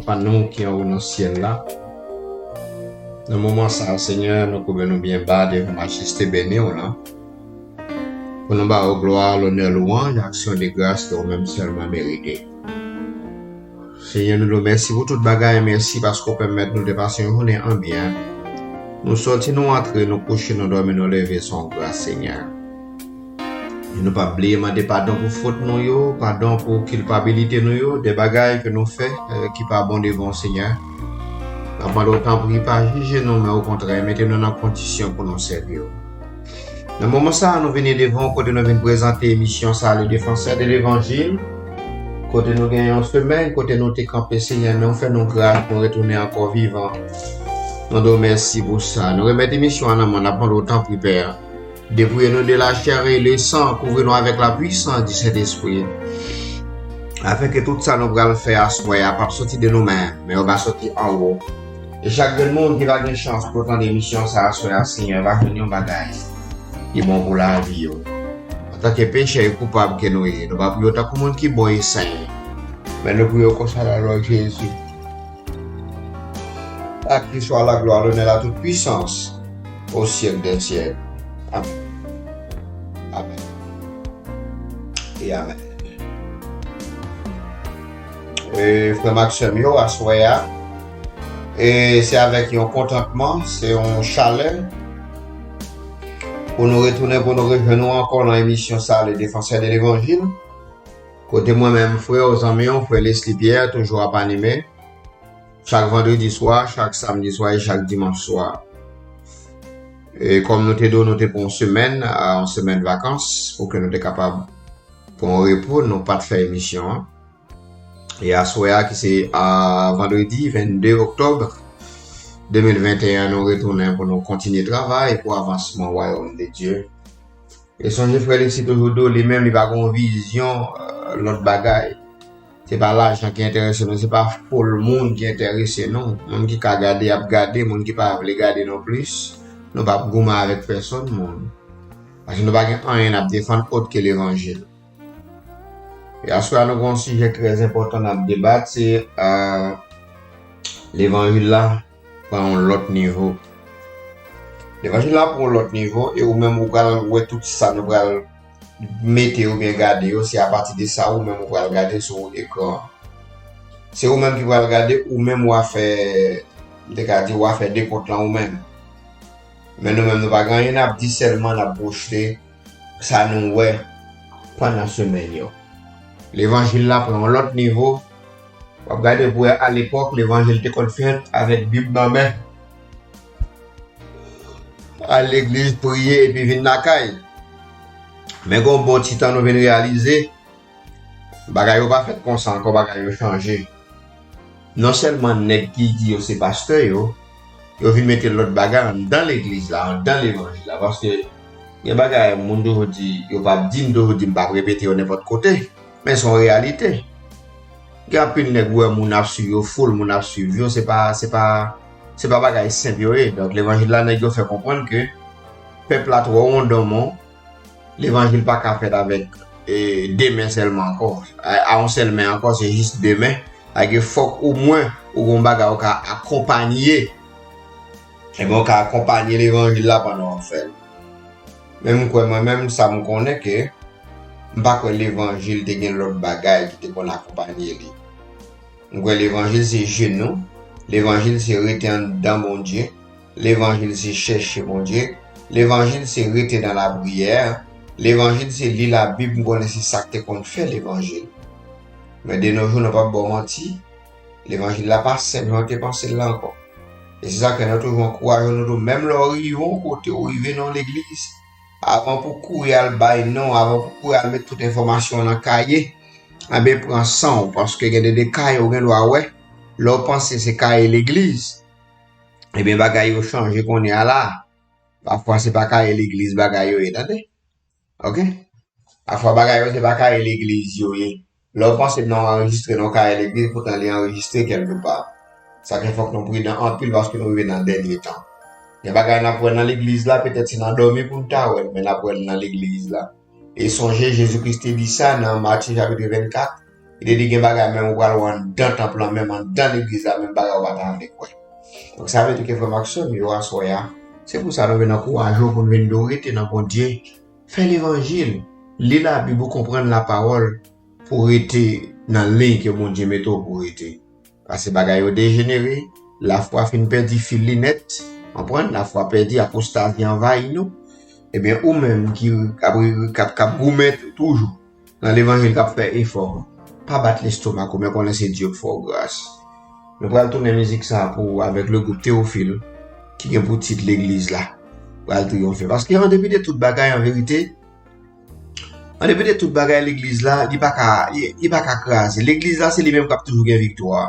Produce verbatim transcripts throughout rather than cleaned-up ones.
Papa nou ki anwo nan syèl la, nan moman sa a, Senyè, nou koube nou byen ba devan majeste beni w lan, pou nou ba w glwa, lonè, lwanj, aksyon de gras ke ou menm sèlman merite. Senyè, nou di w mèsi pou tout bagay, mèsi paske w pèmèt nou te pase yon jounen an byen. Nou sòti, nou antre, nou kouche, nou dòmi, nou leve, se yon gras, Senyè. E nou p ap bliye mande padon pou fot nou yo, padon pou kilpabilite nou yo, de bagay ke nou fè, eh, ki pa bon devan w, Senyè. N ap mande w, tanpri, pa jije nou, men okontrè, mete nou nan kondisyon pou nou sèvi w. Nan moman sa a, nou vini devan w kote nou vin prezante emisyon sa a, Le Défenseur de l'Évangile, kote nou gen yon semèn, kote nou te kanpe, Senyè, men w fè nou gras, nou retounen ankò vivan. Nou di w mèsi pou sa. Nou remèt emisyon an nan men w, n ap mande w, tanpri, Pè, dépouillez-nous de la chair et le sang, couvre-nous avec la puissance du Saint-Esprit, afin que tout sa nou pral fè aswè a p ap soti de nou menm, men yo va soti anwo. E chak grenn moun ki va gen chans pou tande emisyon sa aswè a, Senyè, va jwenn yon bagay ki bon pou lavi yo. Antanke pechè e koupab ke nou ye, nou pa priye w tankou moun ki bon e sen, men nou priye w konsa nan non Jezi. À Christ soit la gloire, l'honneur, la toute puissance, au siècle des siècles. Amen. Amen. E amen. E frè m ak sè m yo, aswè a, e se avèk yon kontantman, se yon chalè pou nou retounen, pou nou rejwenn nou ankò nan emisyon sa, Le Défenseur de l'Évangile, kote mwen menm, frè w, zanmi w, frè Leslie Pierre, toujou ap anime, chak vandredi swa, chak samdi swa e chak dimanch swa. E kòm nou te di w, nou te pran yon semèn, a, yon semèn vakans, pou ke nou te kapab pran yon repo, nou pa t fè emisyon an. E aswè a, ki se, a, vandredi vennde oktòb de mil venteyen, nou retounen pou nou kontinye travay pou avansman Wayòm de Dye. E sonje frè Alexis toujou di w, li menm, li pa gen yon vizyon, eh, lòt bagay. Se pa lajan ki enterese nou, se pa foul moun ki enterese nou. Moun ki ka gade, y ap gade, moun ki pa vle gade non plis. Nou p ap goumen avèk pèsonn moun. Paske nou pa gen anyen n ap defann òt ke levanjil. E aswè a, nou gen yon sijè trè enpòtan n ap debat, se, eh, levanjil la pran yon lòt nivo. Levanjil la pran yon lòt nivo, e ou menm ou pral wè tout sa nou pral mete oubyen gade yo, se apati de sa ou menm ou pral gade sou ekran an. Se ou menm ki pral gade, ou menm w a fè, m te ka di, w a fè dekont lan ou menm. Men nou menm, nou pa gen anyen n ap di, sèlman n ap pwojte sa nou wè pandan semèn yo. Levanjil la pran yon lòt nivo. W ap gade pou wè, alepòk, levanjil te konn fèt avèk Bib nan men. Al legliz, priye, epi vin lakay. Men gen yon bon ti tan nou vin reyalize, bagay yo pa fèt konsa ankò, bagay yo chanje. Non sèlman nèg ki di yo se pastè yo, yo vin mete lòt bagay anndan legliz la, anndan levanjil la. Paske gen bagay moun toujou di, yo pa di, m toujou di, m p ap repete yo nenpòt kote. Men se yon reyalite. Gen anpil nèg ou wè moun ap swiv yo, foul moun ap swiv yo, se pa, se pa, se pa bagay senp yo ye. Donk, levanjil la, nèg yo fè konprann ke pèp la twò wondonmon, levanjil pa ka fèt avèk, e, de men sèlman ankò. A, a yon sèl men ankò, se jis de men. Sa vle di fòk omwen ou gen yon bagay ou ka akonpanye. Ebyen, ou ka akonpanye levanjil la pandan w ap fè l. Men m kwè, mwen menm, sa m konnen ke m pa kwè levanjil te gen lòt bagay ki te konn akonpanye li. M kwè levanjil se jenou, levanjil se rete anndan Bondye, levanjil se chèche Bondye, levanjil se rete nan lapriyè, levanjil se li Labib, m konnen se sa k te konn fè levanjil. Men de nos jours, nou p ap ba w manti, levanjil la pa senp jan w te panse l la ankò. E se sa k fè nou toujou ankouraje w, nou di w, menm lè w rive yon kote, ou rive nan yon legliz, avan pou kouri al bay non, avan pou kouri al met tout enfòmasyon w nan kaye, enben pran san w, paske gen de, de kaye ou gen dwa wè, lè w panse se kaye legliz, ebyen bagay yo chanje kounye a la. Pafwa se pa kaye legliz bagay yo ye, tande. Oke? Pafwa bagay yo se pa kaye legliz yo ye. Lè w panse non anrejistre nan kaye legliz, poutan li anrejistre kèlkepa. Sa k fè fòk nou pridan anpil paske nou rive nan dènye tan. Gen bagay n ap wè nan legliz la, petèt se nan dòmi pou n ta wè l, men n ap wè l nan legliz la. E sonje, Jezi Kris te di sa nan Matye chapit vennkat, li te di gen bagay menm ou pral wè anndan tanp lan, menm anndan legliz la, menm bagay ou pa ta annik wè. Donk sa vle di ke frè m ak sè m yo aswè a, se pou sa nou vin ankouraje w pou n vin dwe rete nan Bondye, fè levanjil, li Labib ou, konprann lapawòl, pou w rete nan liy ke Bondye mete w pou w rete. Paske bagay yo dejenere, lafwa fin pèdi fil li nèt, konprann, lafwa pèdi, apostazi anvayi nou. Ebyen, ou menm ki k ap, k ap, k ap goumen toujou nan levanjil, k ap fè efò, pa bat lestomak ou, men konnen se Dye k fè w gras. Nou pral tounen mizik sa pou ou avèk le gwoup Teyofil, ki gen pou tit Legliz la pral triyonfe. Paske an depi de tout bagay, an verite, an depi de tout bagay, legliz la, li pa ka, li, li pa ka kraze. Legliz la, se li menm k ap toujou gen viktwa.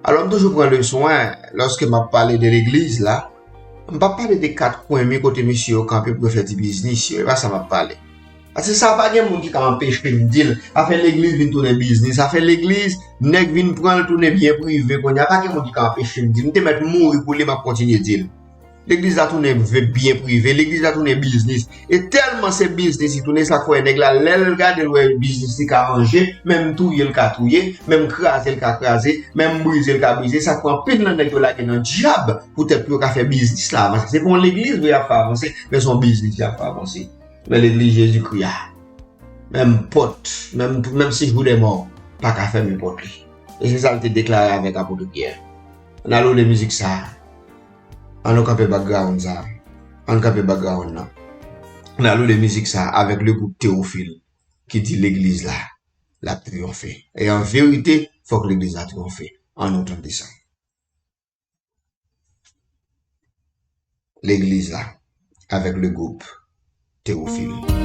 Alò, m toujou pran leson, en, lòske m ap pale de legliz la, m p ap pale de kat kwen mi kote mesye yo kanpe pou yo fè ti biznis yo, e pa sa m ap pale. Paske sa pa gen moun ki ka anpeche m di l. Afè legliz vin tounen biznis, afè legliz, nèg vin pran l tounen byen prive kounye a, pa gen moun ki ka anpeche m di l. M te mèt mouri pou li, m ap kontinye di l. Legliz la tounen ve-, byen prive, legliz la tounen biznis. E tèlman se biznis li tounen, sa k fè nèg la, lè l gade l wè biznis li ka ranje, menm touye l ka touye, menm kraze l ka kraze, menm brize l ka brize. Sa k fè anpil nan nèg yo lage nan dyab poutèt pou yo ka fè biznis la avanse. Se pa yon legliz vre y ap fè avanse, men se yon biznis y ap fè avanse. Men legliz Jezikri a, menm pòt, menm, menm si jou dè mò, pa ka fèmen pòt li. E se sa l te deklare avèk apot Pyè. Ann al woule mizik sa a. An nou kanpe background sa. An kanpe background nan. N al woule mizik sa avèk le gwoup Teyofil ki di legliz la, l ap triyonfe. E an verite, fòk legliz la triyonfe. An nou tande sa. Legliz la, avèk le gwoup Teyofil.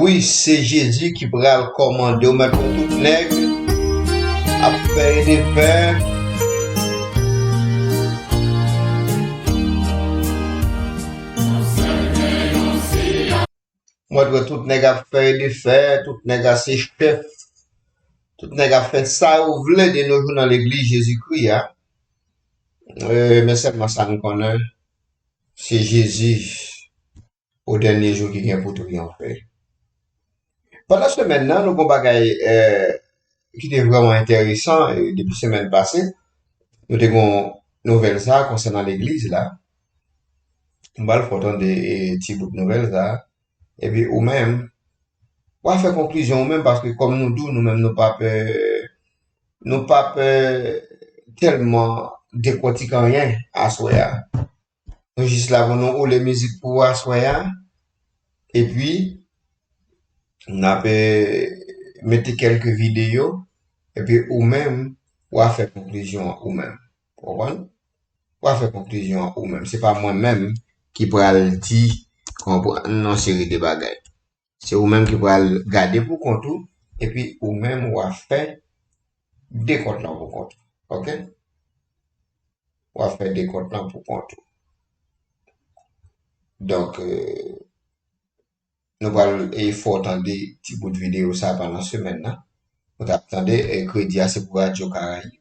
Wi, se Jezi ki pral kòmande w, mèt, pou tout nèg ap fè e defè. Mwen wè tout nèg ap fè e defè, tout nèg a se chèf, tout nèg ap fè sa yo vle de nos jours nan legliz Jezikri a. E, men sèlman sa n konnen, se Jezi o dènye jou ki gen pou triyanfe. Pandan semèn nan, nou gon bagay, e, ki te vrèman enteresan, e, depi semèn pase, nou te gon nouvèl sa konsènan legliz la. M pral fè w tande, e, ti bout nouvèl sa. Epi ou menm, w a fè konklizyon ou menm, paske kòm nou di w, nou menm nou p ap, e, nou p ap, e, tèlman dekòtik anyen aswè a. Nou jis la pou nou woule mizik pou aswè a. Epi, n ap, e, mete kèlke videyo. Epi ou menm, w a fè konklizyon an ou menm. Ou konprann? W a fè konklizyon an ou menm. Se pa mwen menm ki pral di, konprann, yon seri de bagay. Se ou menm ki pral gade pou kont ou, epi ou menm w a fè dekont lan pou kont ou. Oke? W a fè dekont lan pou kont ou. Donk, e, nou pral, e, fè w tande ti bout videyo sa pandan semèn nan. Ou t ap tande, e, kredi a se pou Radyo Karayib.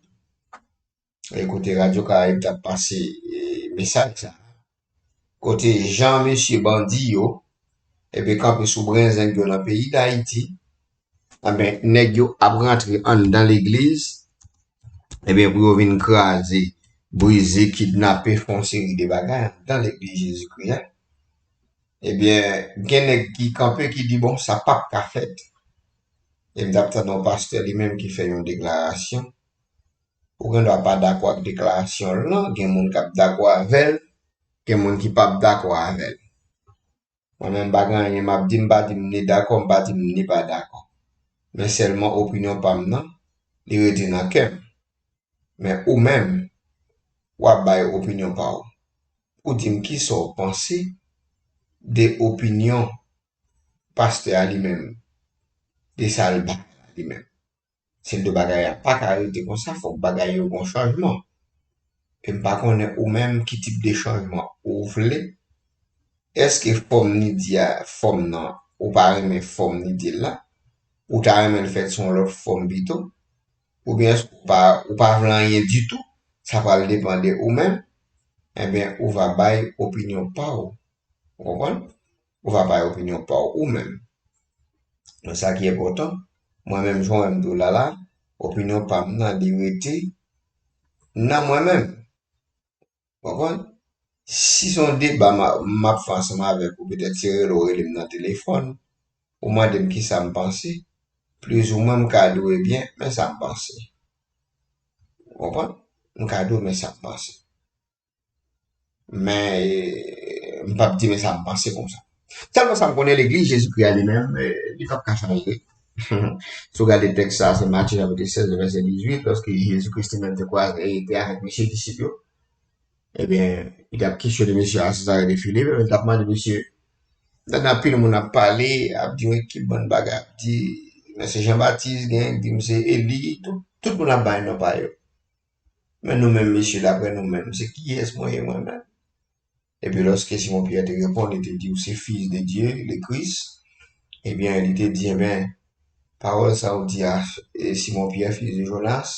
E, kote Radyo Karayib t ap pase, e, mesaj sa. Kote jan mesye bandi yo, epi kanpe sou brenzeng yo nan peyi Dayiti, anben, nèg yo ap rantre anndan legliz, ebyen, pou yo vin kraze, brize, kidnape, fè yon seri de bagay anndan legliz Jezikri a. Ebyen, gen nèg ki kanpe, ki di, "Bon, sa p ap ka fèt." E m t ap tande yon pastè li menm ki fè yon deklarasyon. Ou gen dwa pa dakò ak deklarasyon l lan, gen moun k ap dakò avè l, gen moun ki p ap dakò avè l. Mwen menm, m pa gen anyen m ap di, m pa di m ni dakò, m pa di m ni pa dakò. Men sèlman opinyon pa m nan, li rete nan kè m. Men ou menm, w ap bay opinyon pa w. Ou di m kisa w panse de opinyon pastè a li menm, de sa l bay la li menm. Si l di w bagay la pa ka rete konsa, fòk bagay yo gon chanjman. E m pa konnen ou menm ki tip de chanjman ou vle. Èske fòm ni di a, fòm nan, ou pa renmen fòm ni di l la? Ou ta renmen l fèt sou yon lòt fòm pito? Oubyen èske ou pa, ou pa vle anyen ditou? Sa pral depann de ou menm. Ebyen, ou va bay opinyon pa w. Ou konprann? Ou va bay opinyon pa w ou menm. Men sa ki enpòtan, mwen menm, jan w wè m di w la la, opinyon pa m nan, li rete nan mwen menm. Ou konprann? Si se yon deba m a, m ap fè ansanm avèk ou, petèt se rele w rele m nan telefòn, ou mande m kisa m panse, plizoumwen m ka di w, ebyen, men sa m panse. Ou konprann? M ka di w, men sa m panse. Men, e, m p ap di, men sa m panse konsa. Sèlman sa m konnen, legliz Jezikri a li menm, e, li p ap ka chanje. Si w gade tèks sa, se Matye chapit sèz, vèsè dizuit, lòske Jezi Kris li menm te kwaze, e, te avèk mesye disip yo, ebyen, li t ap kesyone mesye a Sezare de Filip, ebyen, li t ap mande mesye, nan anpil moun ap pale, ap di yon ekip bann bagay, ap di, men se Jan Batis, gen ki di m se Eli, tout, tout moun ap bay non pa yo. Men nou menm, mesye, daprè nou menm, se kiyès mwen ye mwen menm? Epi lòske Simon Pyè te reponn, li te di, "Ou se Fis de Dye, le Kris," ebyen, li te di, ebyen, pawòl sa ou di a, e, Simon Pyè, fis de Jonas,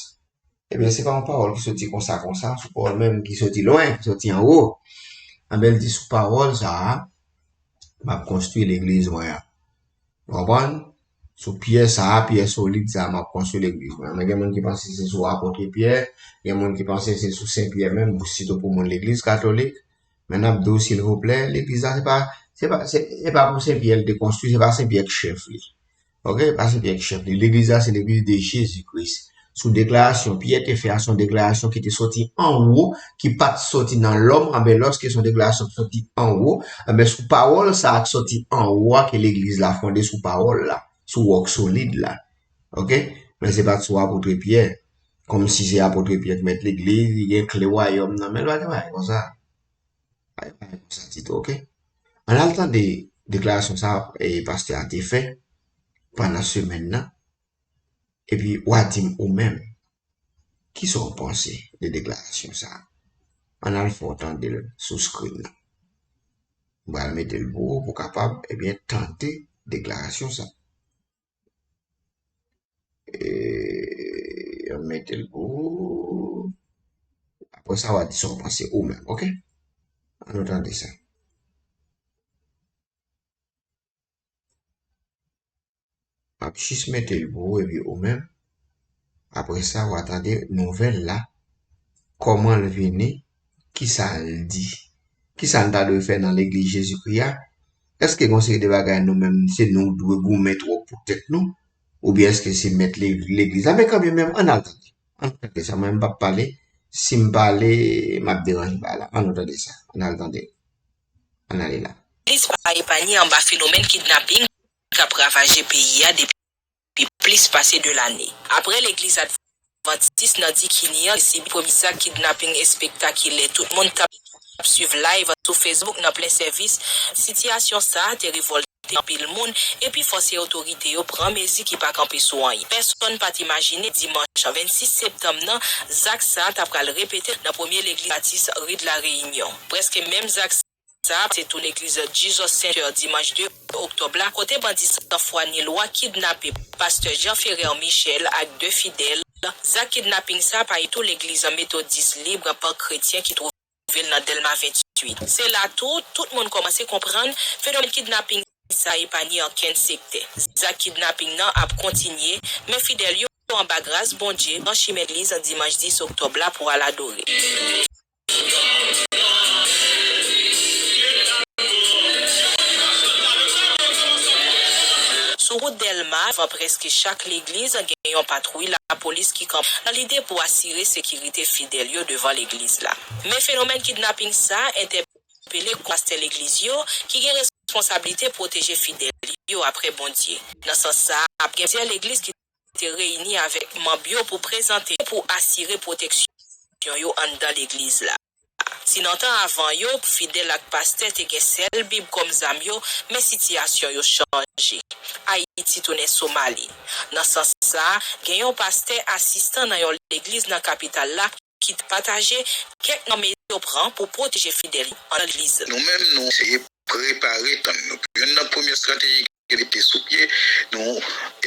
ebyen, se pa yon pawòl ki soti konsa, konsa, se yon pawòl menm ki soti lwen, ki soti anwo. Ebyen, li di, "Sou pawòl sa a, m ap konstwi legliz mwen an." Ou konprann? Sou pyè sa a, pyè solid sa a, m ap konstwi legliz mwen. Men gen moun ki panse se sou apot Pyè, gen moun ki panse se sou Sen Pyè menm, sitou pou moun legliz katolik. Men n ap di w, silvouplè, legliz la, se pa, se pa, se, se pa pou Sen Pyè l te konstwi, se pa Sen Pyè k chèf li. Oke? Se pa Sen Pyè k chèf li. Legliz la, se legliz de Jezi Kris. Sou deklarasyon Pyè te fè a, se yon deklarasyon ki te soti anwo, ki pa t soti nan lòm, anben lòske se yon deklarasyon ki soti anwo, anben sou pawòl sa a k soti anwo a ke legliz la fonde sou pawòl la, sou wòk solid la. Oke? Men se pa t sou apot Pyè. Kòmsi se apot Pyè k mèt legliz, li gen kle wayòm nan men l, pa gen bagay konsa. Pa gen bagay konsa ditou, oke? Ann al tande deklarasyon sa a, e, pastè a te fè pandan semèn nan. Epi w a di m ou menm, kisa w panse de deklarasyon sa a? Ann al fè w tande l sou screen nan. M pral mete l pou ou, pou w kapab, ebyen, tande deklarasyon sa a. E, ann mete l pou ou. Apre sa, w a di sa w panse ou menm, oke? Ann nou tande sa. M ap jis mete l pou ou, epi ou menm, apre sa, w a tande nouvèl la, kòman l vini, kisa l di, kisa n ta dwe fè nan legliz Jezikri a? Èske gon seri de bagay nou menm, se nou dwe goumen twòp pou tèt nou? Oubyen èske se mèt le-, legliz la? Men kanmenm, ann al tande. Ann tande sa. Mwen, m p ap pale. Si m pale, m ap deranje bagay la. Ann nou tande sa. Ann al tande. Ann ale la. Legliz pa epanye anba fenomèn kidnaping k ap ravaje peyi a depi plis pase de lane. Apre legliz Advantis nan Dikini an te sibi premye zak kidnaping espektakilè tout moun t ap swiv live sou Facebook nan plen sèvis, sitiyasyon sa a te revòlte anpil moun epi fòse otorite yo pran mezi ki pa kanpe sou anyen. Pèsonn pa t imajine dimanch vennsis septanm nan, zak sa a ta pral repete nan premye legliz batis ri de la Reyinyon. Prèske menm zak sa a pase tou legliz Jesus Center dimanch de oktòb la, kote bandi sanfwa nilwa kidnape pastè Jean Ferrer Michel ak de fidèl. Zak kidnaping sa a pase tou legliz metodis lib pa kretyen ki twouve l nan Dèlma venntuit. Se la tou, tout moun kòmanse konprann fenomèn kidnaping sa a epanye okenn sektè. Zak kidnaping nan ap kontinye, men fidèl yo anba gras Bondye pran chimen legliz dimanch dis oktòb la pou al adore. Sou wout Dèlma, devan prèske chak legliz, gen yon patwouy lapolis ki kanpe nan lide pou asire sekirite fidèl yo devan legliz la. Men fenomèn kidnaping sa a entèpele pastè legliz yo ki gen responsablite pwoteje fidèl yo apre Bondye. Nan sans sa a, ap gen plizyè legliz ki te reyini avèk manm yo pou prezante, pou asire pwoteksyon yo anndan legliz la. Si nan tan avan yo, fidèl ak pastè te gen sèl Bib kòm zam yo, men sitiyasyon yo chanje. Ayiti tounen Somali. Nan sans sa a, gen yon pastè asistan nan yon legliz nan kapital la ki te pataje kèk nan mezi yo pran pou pwoteje fidèl yo anndan legliz la. Nou menm, nou eseye prepare tann nou. Youn nan premye estrateji ki mete sou pye, nou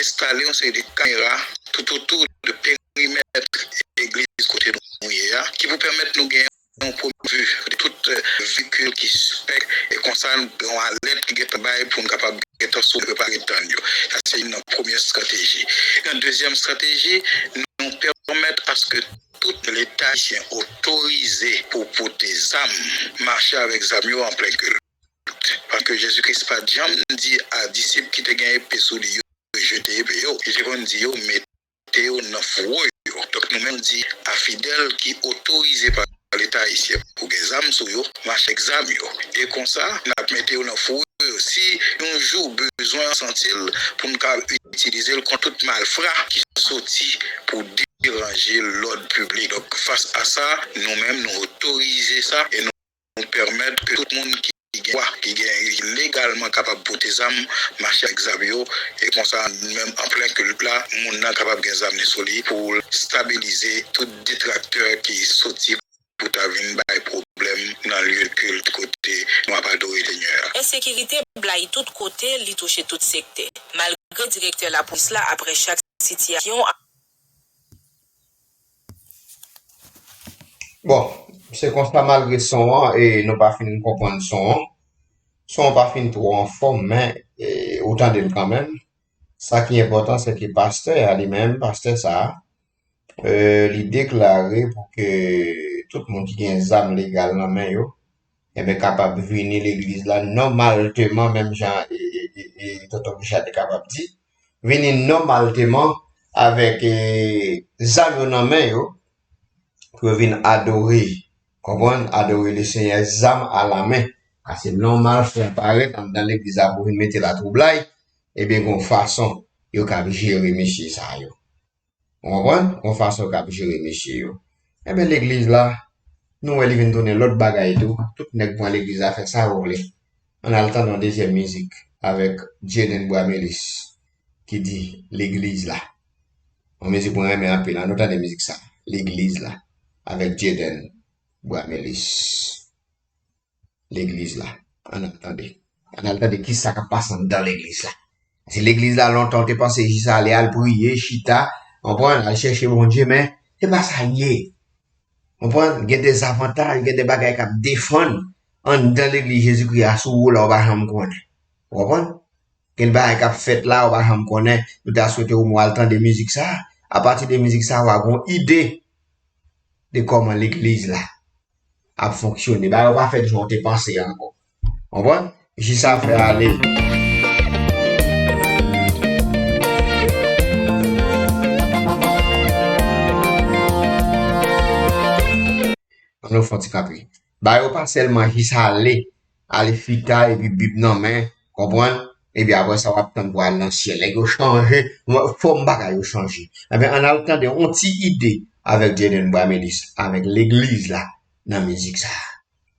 enstale yon seri de kamera toutotou de perimèt legliz kote nou ye a, ki pou pèmèt nou gen yon premye vi de tout, eh, veyikil ki sispèk, e konsa nou gen yon alèt ki gentan bay pou nou kapab gentan sou prepare tann yo. Sa se youn nan premye estrateji. Yon dezyèm estrateji, nou pèmèt aske tout Leta ayisyen otorize pou pote zam, mache avèk zam yo an plen kilt. Paske Jezi Kris pa t janm di a disip ki te gen epe sou li yo jete epe yo. Li te konn di yo mete yo nan fouwo yo. Donk nou menm di a fidèl ki otorize pa Leta ayisyen pou gen zam sou yo, mache ak zam yo. E konsa, n ap mete yo nan fouwo yo. Si yon jou bezwen an santi l, pou n ka itilize l kont tout malfra ki soti pou deranje lòd piblik. Donk, fas a sa, nou menm, nou otorize sa e nou, nou pèmèt ke tout moun ki gen dwa, ki gen, ki legalman kapab pote zam, mache ak zam yo, e konsa, menm an plen kilt la, moun nan kapab gen zam li sou li pou l stabilize tout detraktè ki soti pou ta vin bay pwoblèm nan lye kilt kote nou ap adore Senyè a. Ensekirite blayi tout kote, li touche tout sektè. Malgre direktè lapolis la, apre chak sitiyasyon, Bon, se konsa, malgre son an, e nou pa fin konprann son an. Son an pa fin twò anfòm, men, e, ou tande l kanmenm. Sa ki enpòtan, se ke pastè a li menm, pastè sa a, e, li deklare pou ke tout moun ki gen zam legal nan men yo, enben, kapab vini legliz la nòmalteman, menm jan, e, e, e, e, tonton Richard te kapab di, vini nòmalteman avèk, e, zam yo nan men yo, pou yo vin adore, konprann, adore Lesenyè zam alamen. Paske lè yon malfra parèt anndan legliz la pou vin mete latwoublay, ebyen, gon fason yo kab jere mesye sa yo. Ou konprann? Gon fason yo kab jere mesye yo. Ebyen, legliz la, nou wè li vin tounen lòt bagay tou. Tout nèg pran legliz la fè sa yo vle. Ann al tande yon dezyèm mizik avèk Jaden Bramelis ki di Legliz la. Yon mizik mwen renmen anpil. Ann nou tande mizik sa, Legliz la, avèk Jaden Bramelis. Legliz la. Ann al tande. Ann al tande kisa k ap pase anndan legliz la. Paske legliz la, lontan, ou te panse jis ale, al priye, chita, konprann, al chèche Bondye, men se pa sa l ye. Konprann? Gen dezavantaj, gen de bagay k ap defann anndan legliz Jezikri a sou ou la, ou pa janm konnen. Ou konprann? Gen bagay k ap fèt la, ou pa janm konnen. Nou ta swete ou mwen al tande mizik sa. Apati de mizik sa, w a gen yon ide de kòman legliz la ap fonksyone. Bagay yo pa fèt jan w te panse ankò. Konprann? Jis afè ale. Ann nou fè yon ti kanpe. Bagay yo pa sèlman jis ale, ale chita epi Bib nan men, konprann? Epi apre sa, w ap tann pou al nan syèl. Nèg yo chanje, fòm bagay yo chanje. Ebyen, ann al tande yon ti ide avèk Jaden Bramelis, avèk legliz la nan mizik sa.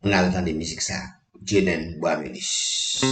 Ann al tande mizik sa. Jaden Bramelis.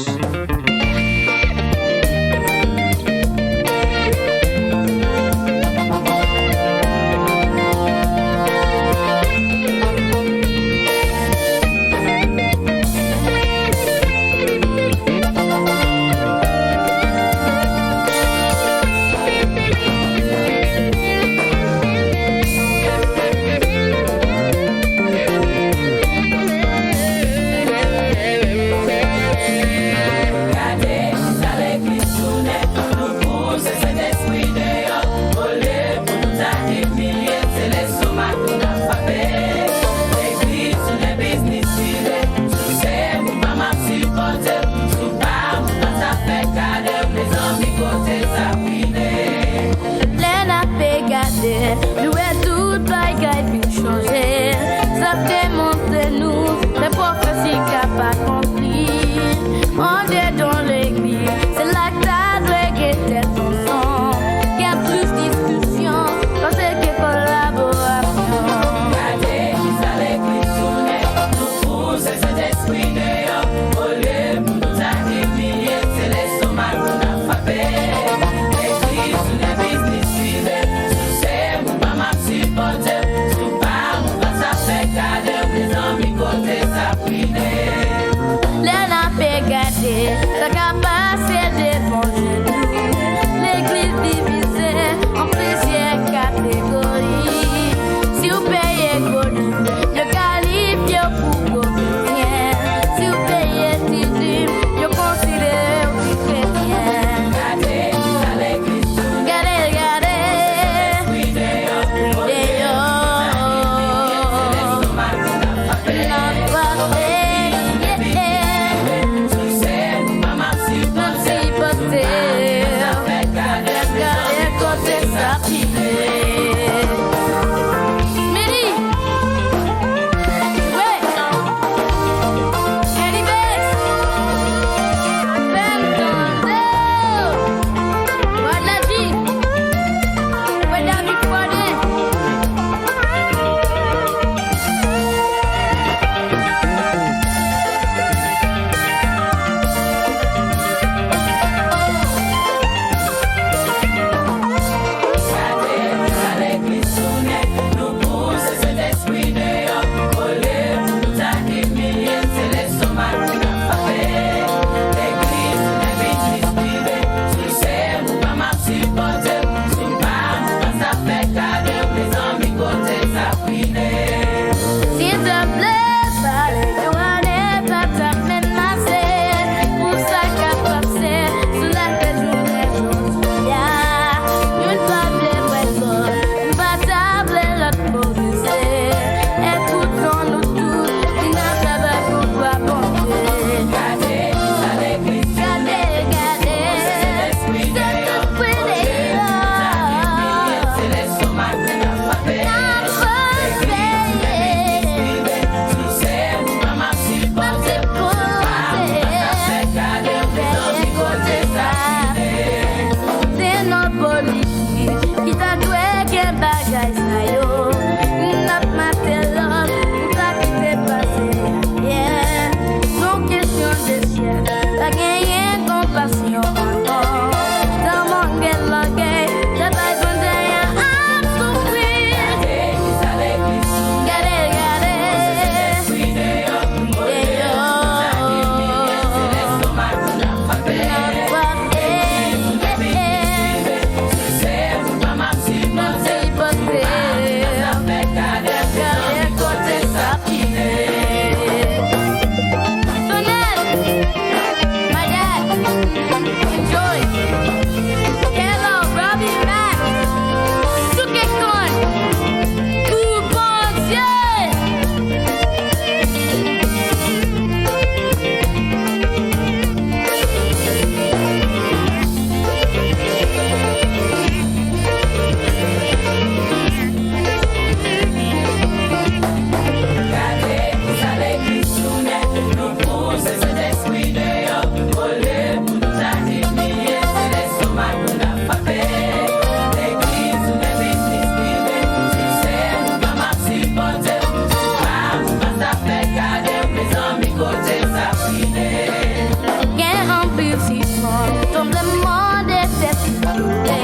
Gen anpil siklòn, tranblemanntè ki tonbe.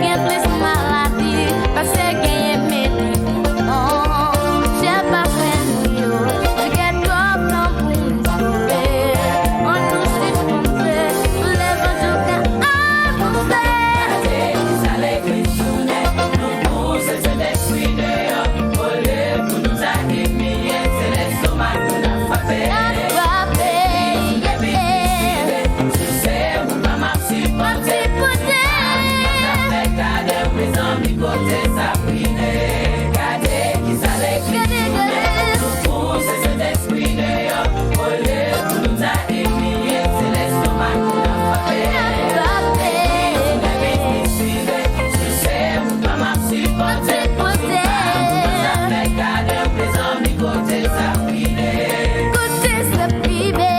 Gen plis maladi pase genyen medikaman. Chè pastè nou yo, nou gen twòp tan pou nou sove. Ann nou sispann fè sou levanjil ka avanse. Gade kisa legliz tounen, nou pouse Sentespri deyò. Olye pou nou ta imilye, se lestomak nou n ap frape. N ap frape, yeah. Sou se ou pa m ap sipòte. Sa fè gade, mezanmi, kote sa vire. Gade kisa legliz tounen, nou pouse Sentespri deyò. Olye pou nou ta imilye, se lestomak nou n ap frape. N ap frape. Sou se ou pa m ap sipòte. Sipòte. Sa fè gade, mezanmi, kote sa vire. Kote sa vire.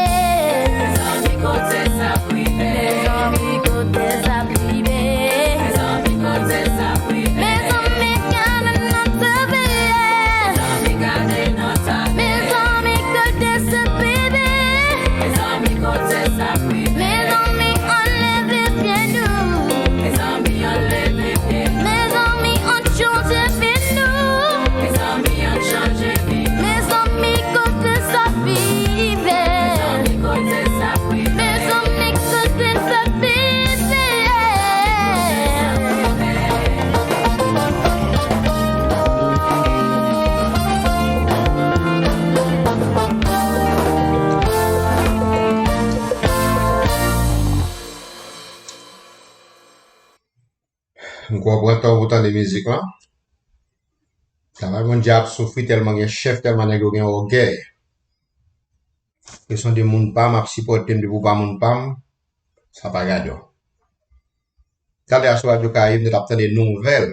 Mezanmi, kote sa vire. Mezanmi, kote sa vire. Mezanmi, kote sa vire. Mezanmi, gade nan sa vire. Mezanmi, gade nan sa vire. Mezanmi, kote sa vire. Mezanmi, kote sa vire. Mezanmi, ann leve pye nou. Mezanmi, ann leve pye nou. Mezanmi, ann chanje vi nou. Mezanmi, ann chanje vi nou. Mezanmi, kote sa vire. Mezanmi, kote sa vire. Mezanmi, kote sa vire. M kwè w pran tan w pou tande mizik lan. Travay Bondye ap soufri tèlman gen chèf, tèlman nèg yo gen ògèy. Kesyon de moun pa m ap sipòte m depi w pa moun pa m, sa pa gade w. Talè a sou Radyo Karayib, nou t ap tande nouvèl.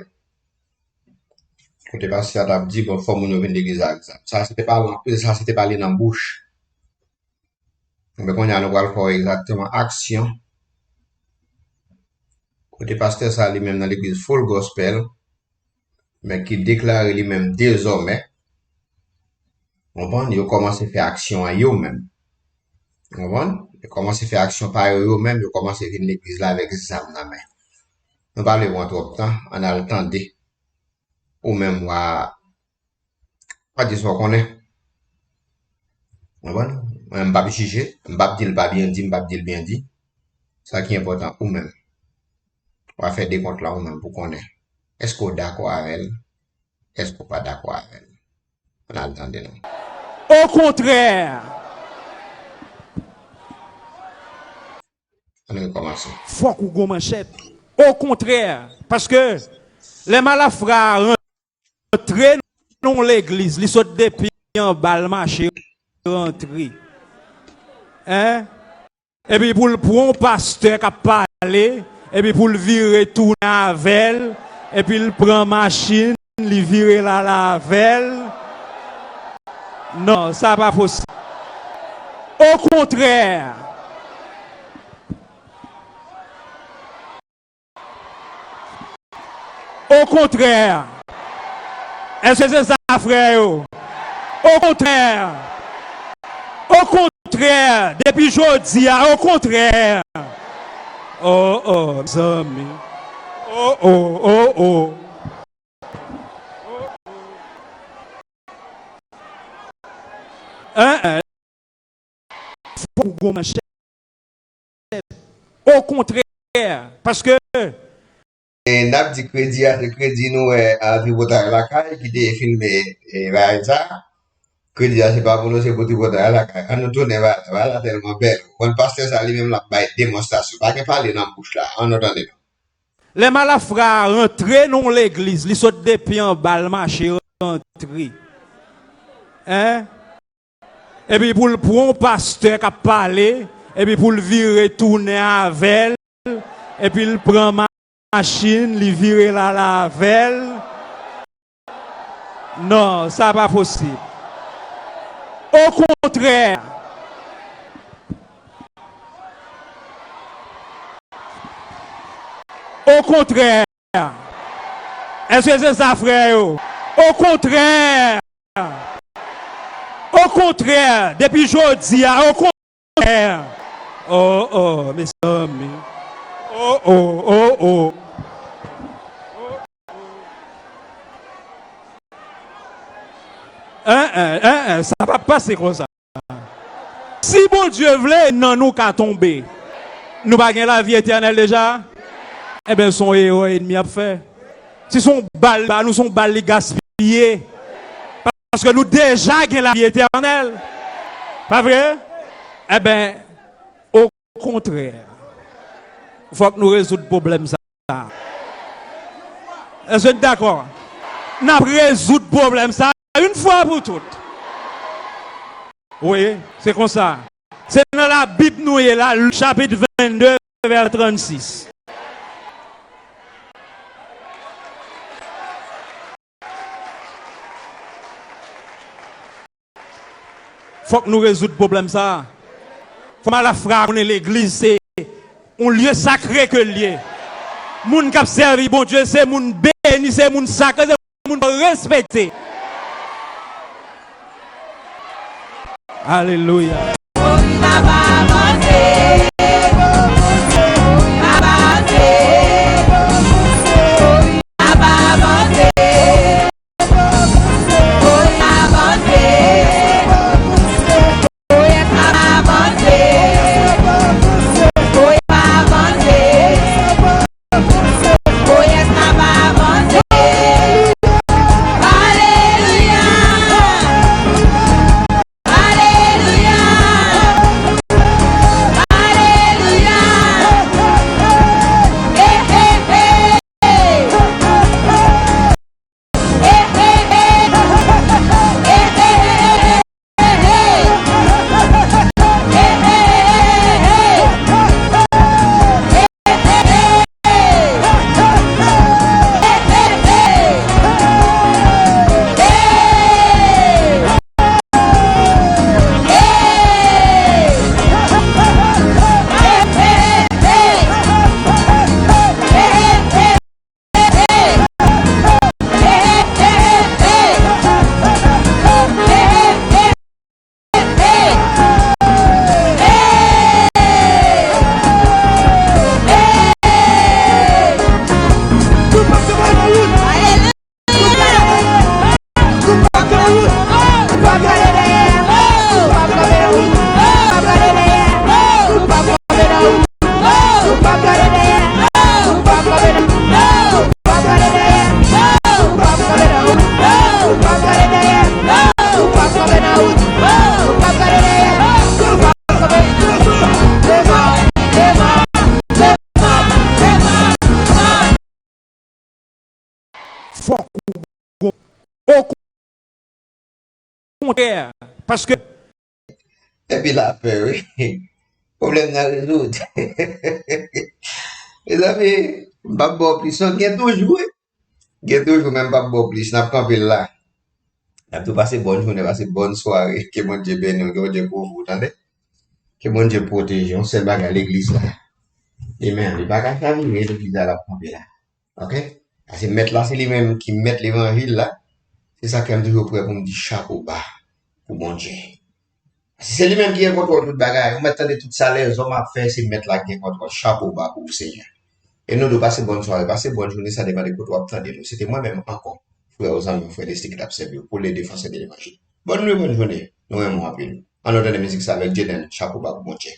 Kote pastè a t ap di, bon, fò moun yo vin legliz la ak zam. Sa se te pale anpil, sa se te pale nan bouch. Ebyen, kounye a, nou pral fè w egzakteman aksyon. Kote pastè sa li menm nan legliz Full Gospel, men ki deklare li menm dezòmè, konprann, yo kòmanse fè aksyon an yo menm. Konprann? Yo kòmanse fè aksyon pa yo yo menm, yo kòmanse vin legliz la avèk zam nan men. Nou pa vle pran twòp tan, ann al tande. Ou menm, w a, w a di sa w konnen. Konprann? Mwen, m p ap jije, m p ap di l pa byen di, m p ap di l byen di. Sa ki enpòtan, ou menm, w a fè dekont lan ou menm pou konnen. Èske w dakò avè l? Èske w pa dakò avè l? Ann al tande non. Okontrè, Ann rekòmanse. Fòk ou gon manchèt. Okontrè, paske lè malafra a rantre nan yon legliz, li sot depi anba, l mache rantre. Hein? Epi pou l pran yon pastè k ap pale, epi pou l vire tounen avè l, epi l pran machin, li vire l ale avè l. Non, sa pa posib. Okontrè, Okontrè, èske se sa, frè yo? Okontrè, okontrè, depi jodi a, okontrè. Oh, oh, mezanmi. Oh, oh, oh, oh. Hein, hein. Fòk ou gon manchèt. Okontrè, paske. E n ap di kredi a, se kredi nou wè a Tripotay Lakay ki te filme, e, bagay sa. Kredi a se pa pou nou, se pou Tripotay Lakay. Ann nou tounen bagay la, bagay la tèlman bèl. Ou konn pastè sa li menm l ap bay demonstrasyon. Pa gen pale nan bouch la. Ann nou tande non. Lè malafra a rantre nan yon legliz, li sot depi anba, l mache rantre. Hein? Epi pou l pran yon pastè k ap pale, epi pou l vire tounen avè l, epi l pran machin, li vire l ale avè l. Non, sa pa posib. Okontrè, okontrè, èske se sa, frè yo? Okontrè, Okontrè, depi jodi a, okontrè. Oh, oh, mezanmi. Oh, oh, oh, oh. Hein, hein, hein, hein, sa p ap pase konsa. Si Bondye vle, nanm nou ka tonbe. Nou pa gen lavi etènèl deja? Enben, se yon erè ènmi ap fè. Si se yon bal, ba nou se yon bal li gaspiye. Paske nou deja gen lavi etènèl. Pa vre? Enben, okontrè, fòk nou rezoud pwoblèm sa. Èske n dakò? N ap rezoud pwoblèm sa yon fwa pou tout. Wi, se konsa. Se nan Labib nou ye la, Lik chapit vennde, vèsè trannsis. Fòk nou rezoud pwoblèm sa a. Fò malafra konnen legliz se yon lye sakre ke l ye. Moun k ap sèvi Bondye se moun beni, se moun sakre, se moun pou respekte. Alelouya. Fòk ou gon, okontrè, paske. Epi lapè, wi. Pwoblèm nan rezoud. Mezanmi, m p ap ba w plis non, gen toujou, wi. Gen toujou, men m p ap ba w plis, n ap kanpe l la. N ap tou pase bòn jounen, pase bòn sware, ke Bondye beni w, ke Bondye kouvri w, tande? Ke Bondye pwoteje w, yon sèl bagay, legliz la. Demen, li pa ka chavire, legliz la l ap kanpe la. Oke? Paske mèt la, se li menm ki mèt levanjil la. Se sa k fè m toujou prè pou m di chapo ba pou Bondye. Paske se li menm ki gen kontwòl tout bagay. Ou mèt tande tout sa lèzòm ap fè, se mèt la ki gen kontwòl. Chapo ba pou ou, Senyè. E nou tou pase bòn sware, pase bòn jounen, sa depann de kote w ap tande nou. Se te mwen menm ankò, frè w, zanmi w, frè Leslie ki t ap sèvi w pou le defansè de levanjil. Bòn nwit, bòn jounen. Nou renmen w anpil. Ann nou tande mizik sa avèk Jaden, chapo ba pou Bondye.